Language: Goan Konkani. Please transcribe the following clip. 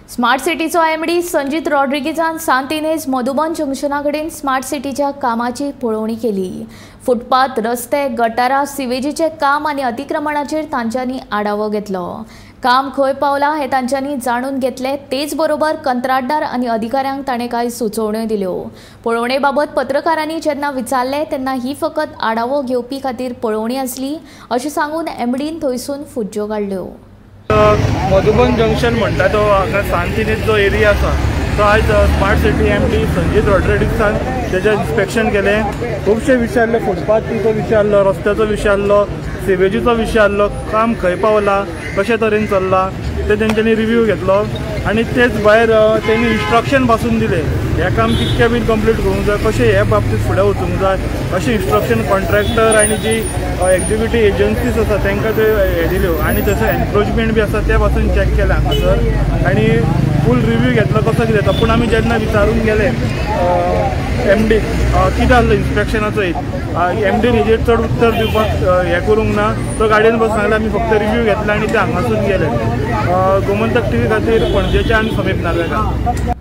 स्मार्ट सिटीचो एमडी संजीत रॉड्रिगीजान सांत इनेज मधुबन जंक्शना कडेन स्मार्ट सिटीच्या कामाची पळोवणी केली. फुटपाथ, रस्ते, गटारां, सिवेजीचें काम आनी अतिक्रमणाचेर तांच्यांनी आढावो घेतलो. काम खंय पावलां हें तांच्यांनी जाणून घेतलें. तेच बरोबर कंत्राटदार आनी अधिकाऱ्यांक ताणें कांय सुचोवण्यो दिल्यो. पळोवणे बाबत पत्रकारांनी जेन्ना विचारलें तेन्ना ही फकत आढावो घेवपी खातीर पळोवणी आसली अशें सांगून एमडीन थंयसून फुज्ज्यो काडल्यो. मधुबन जंक्शन म्हणटा तो हांगा सांत इनेज जो एरिया आसा तो आयज स्मार्ट सिटी एमडी संजीत रॉड्रिगीसान तेजें इन्स्पेक्शन केलें. खुबशे विशय आहले, फुटपाथीचो विशय आहलो, रस्त्याचो विशय आहलो, सिवेजीचो विशय आहलो, काम खंय पावलां, कशे तरेन चल्लां तें तेंच्यांनी रिव्यू घेतलो. आनी तेच भायर तेणी इन्स्ट्रक्शन पासून दिलें, हें काम कितक्या बीन कंप्लीट करूंक जाय, कशें हे बाबतींत फुडें वचूंक जाय अशें इन्स्ट्रक्शन कॉन्ट्रॅक्टर आनी जी एक्झिक्युटीव एजन्सीज आसा तांकां त्यो हें दिल्यो. आनी तशें एनक्रोचमेंट बी आसा ते पासून चॅक केलें हांगासर आनी फूल रिव्यू घेतलो कसो कितें तो. पूण आमी जेन्ना विचारून गेले एमडीक कितें आहलो इन्स्पेक्शनाचो एमडीन हेजेर चड उत्तर दिवपाक हें करूंक ना. तो गाडयेन बस सांगलें आमी फक्त रिव्यू घेतला आनी ते हांगासून गेले. गोमंतक टीव्ही खातीर पणजेच्यान समीप नार्वेकार.